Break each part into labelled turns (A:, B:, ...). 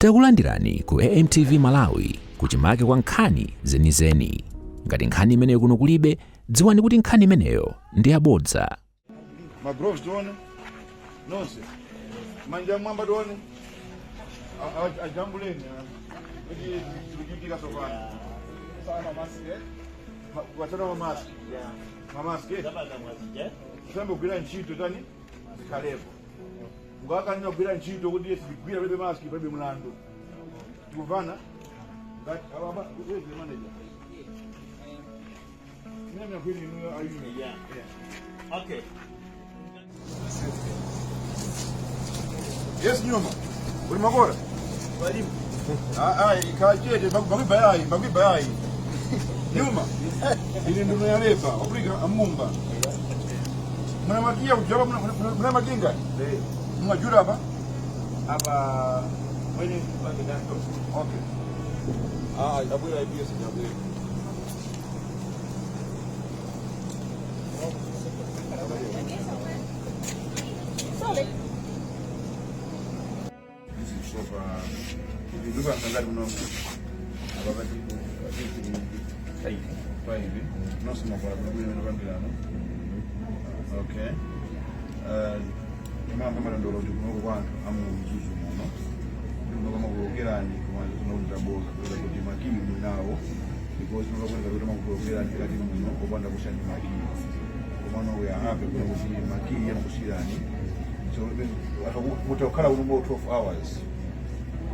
A: Takulandirani ku AMTV Malawi, kuchimake kwa nkhani zenizeni. Ngati nkhani imeneyo kuno kulibe, dziwani kuti nkhani imeneyo ndi yabodza.
B: Ma gloves tione nonse, manja mwamba tione. Ajambuleni kuti zikuchitika sopano. Kuwachana mamaski, mamaski tisambe kugwira ntchito, tani zikhalepo. Ngakanina kugwira ntchito kuti sitigwira palibe maski, palibe mlandu. Tikuvana ngati ababa. Where is the manager? Mimi nakwini inuyo ayuni.
C: Yeah. Okay.
B: Yes, nyuma. Uli makora?
C: Walimu.
B: Ah ah, ikachete bakuiba yayi, bakuiba yayi. Nyuma. Ili nduna ya labour, Afrika amumba. Muna makia kujaba, muna makinga.
C: Eh.
B: Muna apa?
C: Apa mwene pake dato.
B: Okay.
C: Ah, abwera IPS abwera.
B: This is proper. Iduka ngati kuno. Apa pati pati five. Nonse makora kuno kuno pambirano. Okay. Imamba madandolo kuti kunoko kwa anthu amu Mzuzu muno kuno kamakulokerani kumakunokuti kuza kuti makiyi munawo, because mukakuoneka kuti makulokerani kati muno opanda kusiyani makiyi, komano we are happy kuno kuti makiyi amakusiyirani, so mutakhala kuno mo 12 hours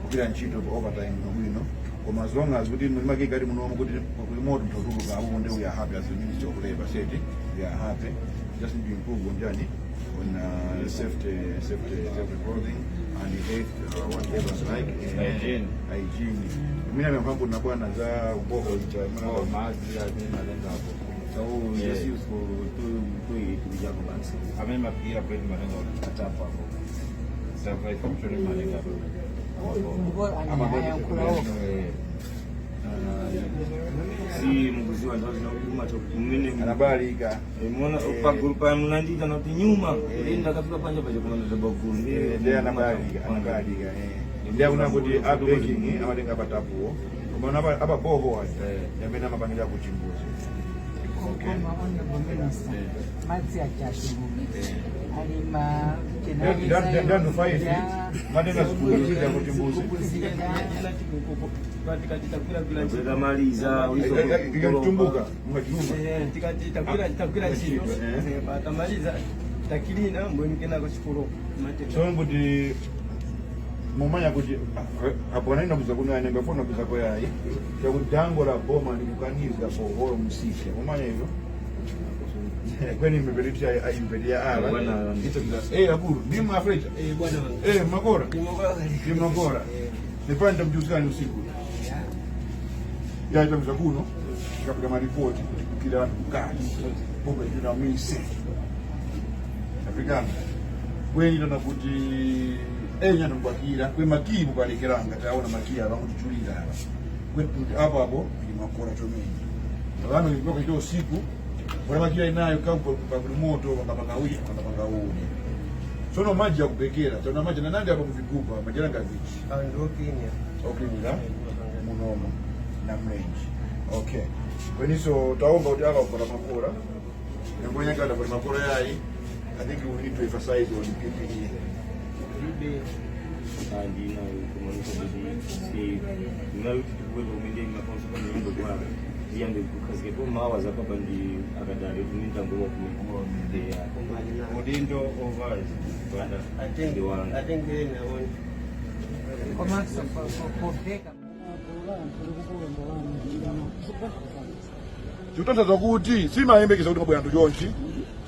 B: kugwira ntchito pa overtime bwino, koma as long as kuti muli makiyi kati munomo kuti kuli moto mtatuluka apo, nde we are happy as the Ministry of Labor said we are happy. Just need to improve on journey on safety clothing and health, whatever like
C: Hygiene.
B: Hygiene. Mimi na na bwana za uboko cha
C: Oh, madzi amene malenga apo.
D: So just use for to to basi.
C: Amene maphikira bread malenga
D: Atapo apo.
C: Sava function malenga apo.
E: Ndipo anayankhulawo.
D: Si mukuziwa nthawi zina kuti umatha kumene
B: anabalika.
D: Muona pagulu pa munandita nati nyuma ine ndakafika panja paja kumana bagulu.
B: Ndiye anabalika, anabalika. Ndiye kuna kuti a baking amatenga patapuwo, koma apa apa boho aja yamene amapangira ku chimbuzi. Okay.
E: Koma honorable minister, madzi achachuluka alima.
B: Ndandu five matenga zigubu zija ku chimbuzi.
D: Tamaliza.
B: Ikatumbuka mukachiluma.
F: Tikati tagwira ntchito, tamaliza, takilina mbweni, kenako chikolo.
B: So kuti mumanya kuti apo anaina kuza kuno anembe fona kuza koyayi chakuti dango la boma likukaniza poholo musike, mumanya hivyo kweni imepelita impelia ala.
D: Bwana.
B: Eh, akulu ndimwe afrecha. Eh, makora ndi makora nipanda mjuzani usiku yaita kuza kuno ikapiga maripoti kuti kukira vantu kukati pombe juna mise afrikana kweni tona kuti enya ndokwakira kwe makiyi mukalekeranga taona makiyi ava ngutichulira ava kwe kuti apo apo ili makora chomene vano ipaka ito usiku bona makiyi inayo pakuli moto vangapanga uyi vangapanga une. Tsono maji yakupekera tona maji nanandi apa muvigupa majeranga vichi oklinira munomo na mlenji. Okay, kweniso taomba kuti akagora makora nengonyanga kuti makora yayi. I think we need to emphasize on PPE.
D: Andina kumanisha kuti si ndinali kuti tikuweka kumene mafonso pa nyumba kwa ziyambe kukhazikepo mawa zapapa ndi akadali kumintangowa kumene
C: Udindo over banda ndi wanga.
E: Komanso popeka.
B: Chikutanthauza kuti simayembekeza kuti mabwera anthu chonchi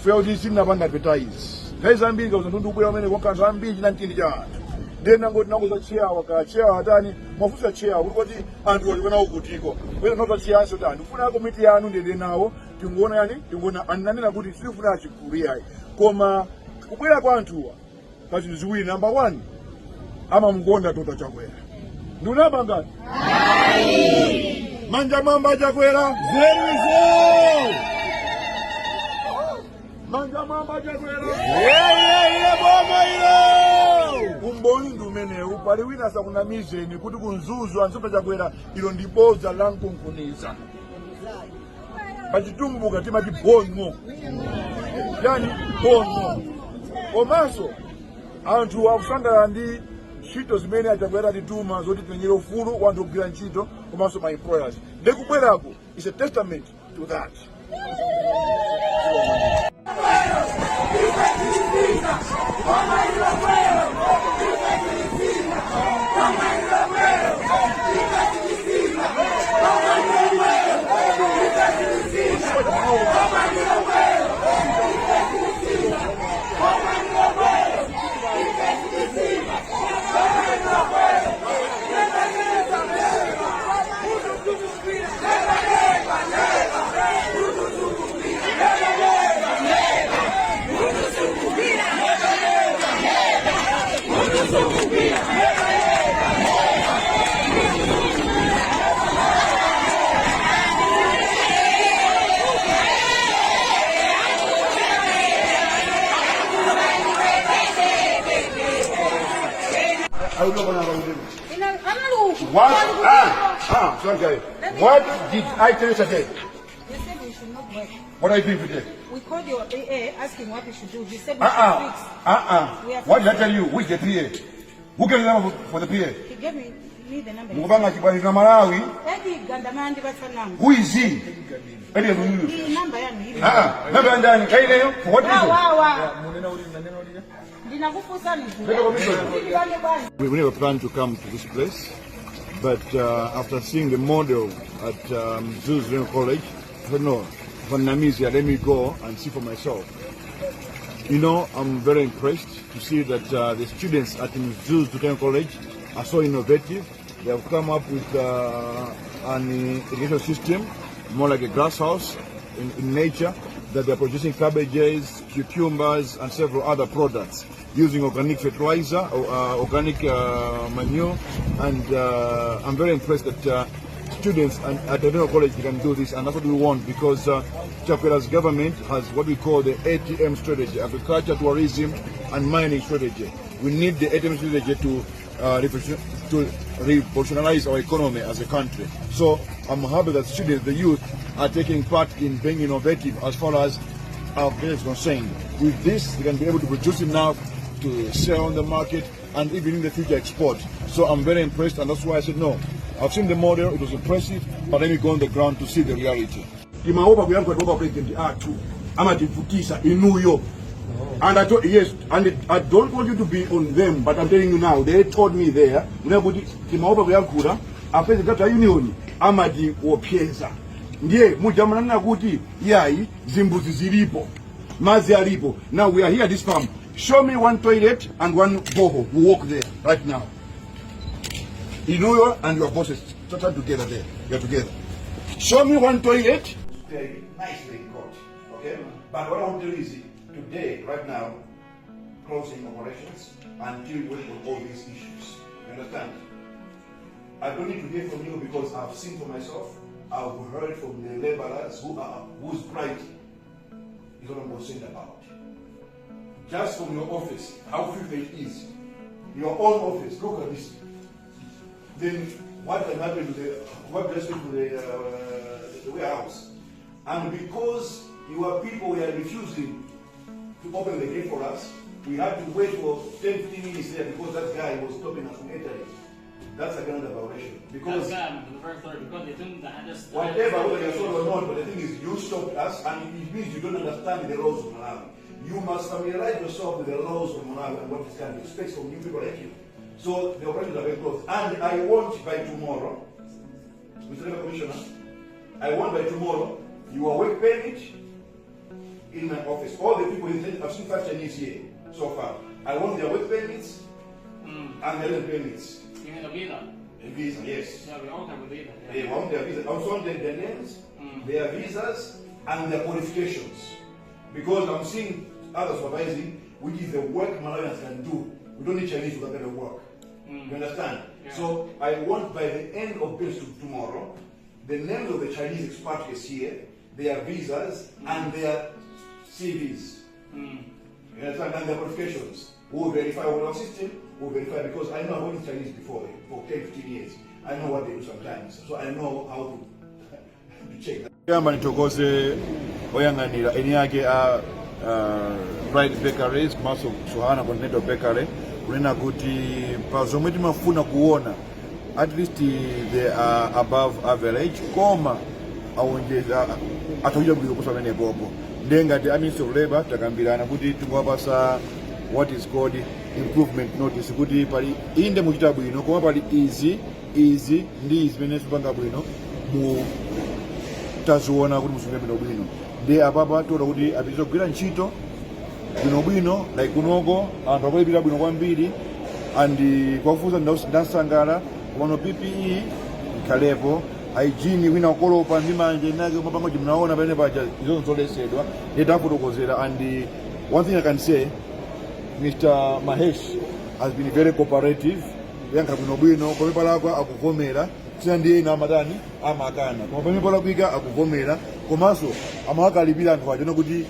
B: funa kuti simunapanga advertise nthawi zambiri kauza nthu ndikubwera umene konka anthu ambiri china mtindi cha anthu, ndiye nangoti nangoza chair ka chair atani mwafunsa chair kuti kodi anthu walikuwa nawo kutiko wena noza chair anso tani kufuna komiti yanu ndiyende nawo tingoona yani tingoona ananena kuti sikufuna achigulu yayi, koma kubwera kwa anthuwa pa zinthu ziwiri. Number one, amamukonda Tota Chakwera. Ndunamba ngati manja mwamba Chakwera zerizo, manja mwamba Chakwera.
D: Ile boma ile.
B: Umboni ndi Umenewu pali wina asakunamizeni kuti ku Mzuzu ansopa Chakwera, ilo ndi bodza la mkunkhuniza. Pachitumbuka timati bongo, yani bongo. Komanso anthu akusangalala ndi ntchito zimene aChakwera atituma zoti timenyere ufulu wa anthu ogwira ntchito komanso ma employers. Ndikubwerako is a testament to that. What? Ah, sorry, sorry. What did I tell you today?
E: You said we should not work.
B: What are you doing today?
E: We called your PA asking what we should do. He said we
B: Uh-uh.
E: should fix.
B: Uh-uh.
E: We are
B: What did I tell you? Which the PA? Who gave the number for the PA?
E: He gave me the number.
B: Mukupanga chibwani na Malawi.
E: Eddie Gandamandi batsa.
B: Who is he? Eddie Gandamandi.
E: Iyi namba yanu ili.
B: Ah, namba ndani? Kaineyo? For what reason?
E: Wa wa. Ndinakufunsa ni.
B: We never planned to come to this place, but after seeing the model at Mzuzu General College, I said, no, for Namisia, let me go and see for myself. I'm very impressed to see that the students at Mzuzu General College are so innovative. They have come up with an irrigation system, more like a glass house in nature, that they're producing cabbages, cucumbers, and several other products using organic fertilizer, or organic manure. And I'm very impressed that students at the General College can do this, and that's what we want, because Chakwera's government has what we call the ATM strategy, agriculture, tourism, and mining strategy. We need the ATM strategy to revolutionize our economy as a country. So I'm happy that students, the youth, are taking part in being innovative as far as our business is concerned. With this, they can be able to produce enough to sell on the market and even in the future export. So I'm very impressed, and that's why I said no. I've seen the model, it was impressive, but let me go on the ground to see the reality. Timaopa kuyankha kuopa president athu amativutisa inuyo. And I told, yes, and I don't want you to be on them, but I'm telling you now, they told me there, kuti timaopa kuyankhula, a president athu a union amatiopseza. Ndiye mujamanana kuti yayi zimbuzi zilipo, madzi alipo. Now we are here at this farm. Show me one toilet and one borehole. We walk there right now. Inuyo and your bosses start together there. You're together. Show me one toilet. Very nicely got. Okay? But what I want to do is today, right now, closing operations until we work on all these issues. You understand? I don't need to hear from you because I've seen for myself. I've heard from the laborers whose pride is what I'm concerned about. Just from your office, how filthy it is. Your own office, look at this. Then what can happen to the what does to the warehouse? And because your people were refusing to open the gate for us, we had to wait for 10, 15 minutes there because that guy was stopping us from entering. That's again another violation. Because whatever, whether you're sorry or not, but the thing is, you stopped us, and it means you don't understand the laws of Malawi. You must familiarize yourself with the laws of Malawi and what this country expects from new people like you. So the operations are very close. And I want by tomorrow, Mr. Labor Commissioner, I want by tomorrow your work permit in my office. All the people, I've seen 5 Chinese here so far. I want their work permits and their resident permits.
G: You mean the visa?
B: The visa, yes.
G: Yeah, we all have a visa. Yeah.
B: They want their visa. Also want their names, their visas, and their qualifications. Because I'm seeing others supervising, which is the work Malawians can do. We don't need Chinese to do that kind of work. You understand?
G: Yeah.
B: So I want by the end of business tomorrow, the names of the Chinese expatriates here, their visas, and their CVs. You understand? And their qualifications. We will verify with our system. We'll verify because I know I've worked with Chinese before for 10, 15 years. I know what they do sometimes, so I know how to check that. Yamba nitokoze oyang'anira eni ake a Pride Bakeries komanso Suhana Continental Bakery kunena kuti pa zomwe timafuna kuona, at least they are above average, koma awonjeza, atauja bwino kuposa pamenepopo. Ndiye ngati a Ministry of Labor takambirana kuti tingowapasa what is called improvement notice, kuti pali inde muchita bwino, koma pali izi, izi ndi izi zimene sipanga bwino, mu taziona kuti musunge bwino bwino. Ndi apapa tiona kuti apitirize kugwira ntchito bwinobwino. Like kunoko anthu akulipira bwino kwambiri and kwafuza ndasangala. Komano PPE ikhalepo, hygiene, wina kukolopa ndi manja inake mapanga kuti mnaona pamene paja izo zolesedwa. Ndiye tafotokozera. And one thing I can say, Mr. Mahesh has been very cooperative, kuyankha bwinobwino. Pamene palakwa akuvomera, sina ndi ena amatani, amakana, koma pamene palakwika akuvomera. Komanso amakalipira anthu aja kuti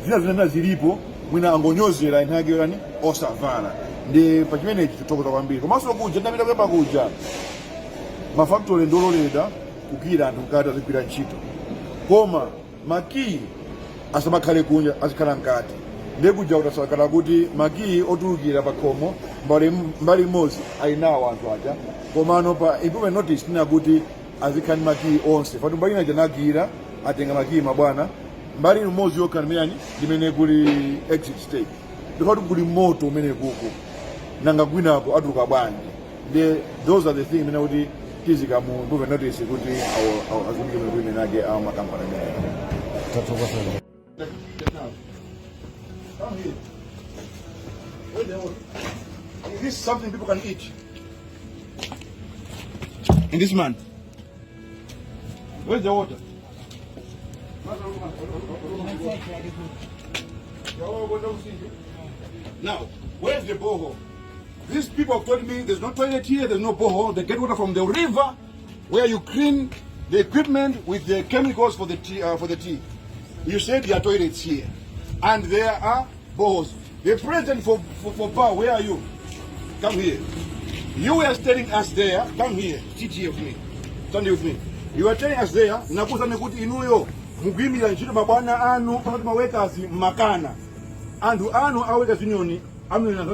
B: zina zina zilipo, mwina angonyozera nthawi yake yani osavala. Ndi pachimenechi tithokoza kwambiri. Komanso kuja ndinapita kuyamba kuja, mafactory ndololedwa kukira anthu mkati azigwira ntchito, koma makiyi asamakhale kunja, azikhala mkati. Ndiye kuja kutasakhala kuti makiyi otulukira pa khomo mbali imodzi ali nawo anthu aja. Komano pa improvement notice tina kuti azikhala ndi makiyi onse fatu mbali ina janagira atenga makiyi mabwana, mbali imodzi yokha ndimene ndimene kuli exit stage, ndikati kuli moto umene kuku nanga kwinako atuluka bwanji? Ndiye those are the things imene kuti tizika mu improvement notice kuti azunike bwino imene ake awo makampani amene. Come here. Wait there. Is this something people can eat? In this man. Where's the water? Now, where's the borehole? These people have told me there's no toilet here, there's no borehole. They get water from the river where you clean the equipment with the chemicals for the tea. For the tea. You said there are toilets here, and there are boreholes. The president for power, where are you? Come here. You were telling us there, come here, sit here with me. Stand here with me. You were telling us there, nakuuzani kuti inuyo mugwimira ntchito mabwana anu pakati ma workers mmakana. Anthu anu a workers union anabwera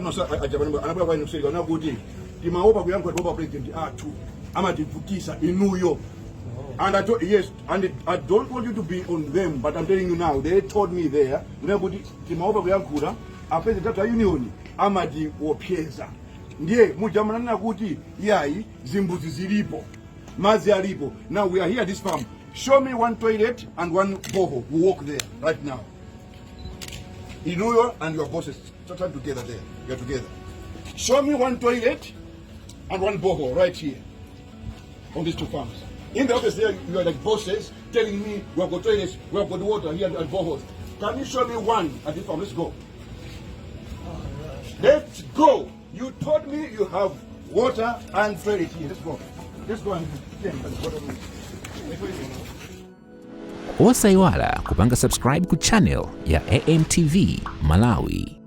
B: kwa inu kuseri kuti timaopa kuyankhula, tiopa president athu amativutisa inuyo. And I told, yes, and I don't want you to be on them, but I'm telling you now, they told me there, kuti timaopa kuyankhula, a president athu a union amatiopseza. Ndiye mujamananena kuti yayi, zimbuzi zilipo, madzi alipo. Now we are here at this farm. Show me one toilet and one borehole. We walk there right now. Inuyo and your bosses stand together there. You're together. Show me one toilet and one borehole right here on these two farms. In the office there, you are like bosses telling me we have got toilets, we have got water here and boreholes. Can you show me one at this farm? Let's go. Let's go. You told me you have water and toilet here. Let's go. Let's go and yeah.
A: Osayiwala kupanga subscribe ku channel ya AMTV Malawi.